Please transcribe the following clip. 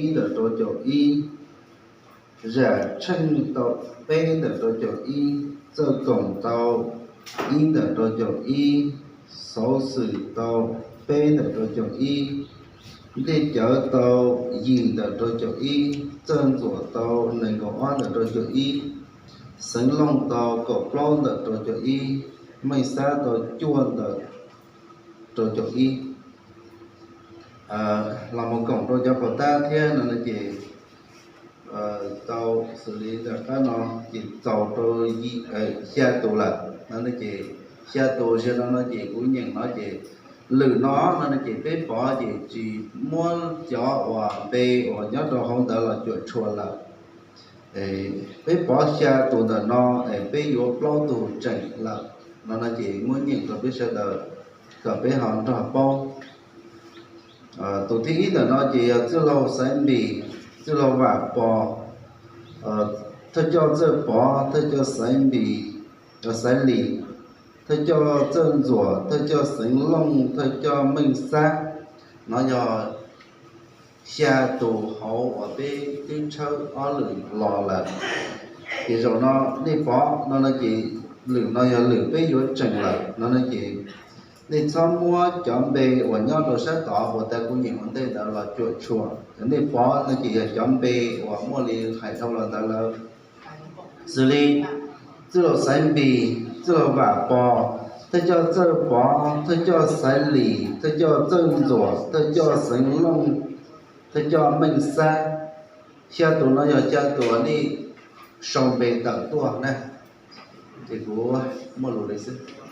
ib ntawm rau caum ib, zam tsheej tau peb ntawm rau caum ib, txawj koom tau ib ntawm rau caum ib, xauv xwm tau peb ntawm rau caum ib, dej cawv tau yim ntawm rau caum ib, txawj ntxuam tau nees nkaum ob ntawm rau caum ib, xeev looj tau kaum plaub ntawm rau caum ib, meej xab tau cuaj ntawm rau caum ib. Los mus koom rau cov pov tab thiab no no ces tau xws li ntawm qab no ces txaus rau xya tus lawm no no ces xya tus ziag no no ces kuv nyeem no ces lwm no no no ces peb pov ces tsis muab cov uas npe uas nyob rau hauv ntawd los cuam tshuam lawm. Peb pov xya tus ntawm no es peb yuav plaub tus tseem lawm no no ces muab nyeem rau peb sawv daws kom peb ho nrog paub. Tus thib ib ntawm no ces yog txwj laug Xaiv Npis, txwj laug Vam Pos, thawj coj Txawj Pov, thawj coj Xaiv Npis, Xaiv Lis, thawj coj Txawj Ntxuam, thawj coj Xeev Looj, thawj coj Meej Xab. No yog xya tus hauv uas peb twb tshawb ob lwm los lawm. Ces zaum no nej pov no no ces lwm no yog lwm peb yuav tseem lawm no no ces nej txhob muab cov npe uas nyob rau sab tod uas tas kuv nyeem ua ntej ntawd los cuam tshuam, nej pov no ces yog cov npe uas muaj li hais dhau los ntawd lawm. Xws li txwj laug Xaiv Npis, txwj laug Vam Pos, thawj coj Txawj Pov, thawj coj Xaiv Lis, thawj coj Txawj Ntxuam, thawj coj Xeev Looj, thawj coj Meej Xab. Xya tus no yog xya tus uas nej sau npe tawm tuaj na. Ces kuv muaj lus li xwb.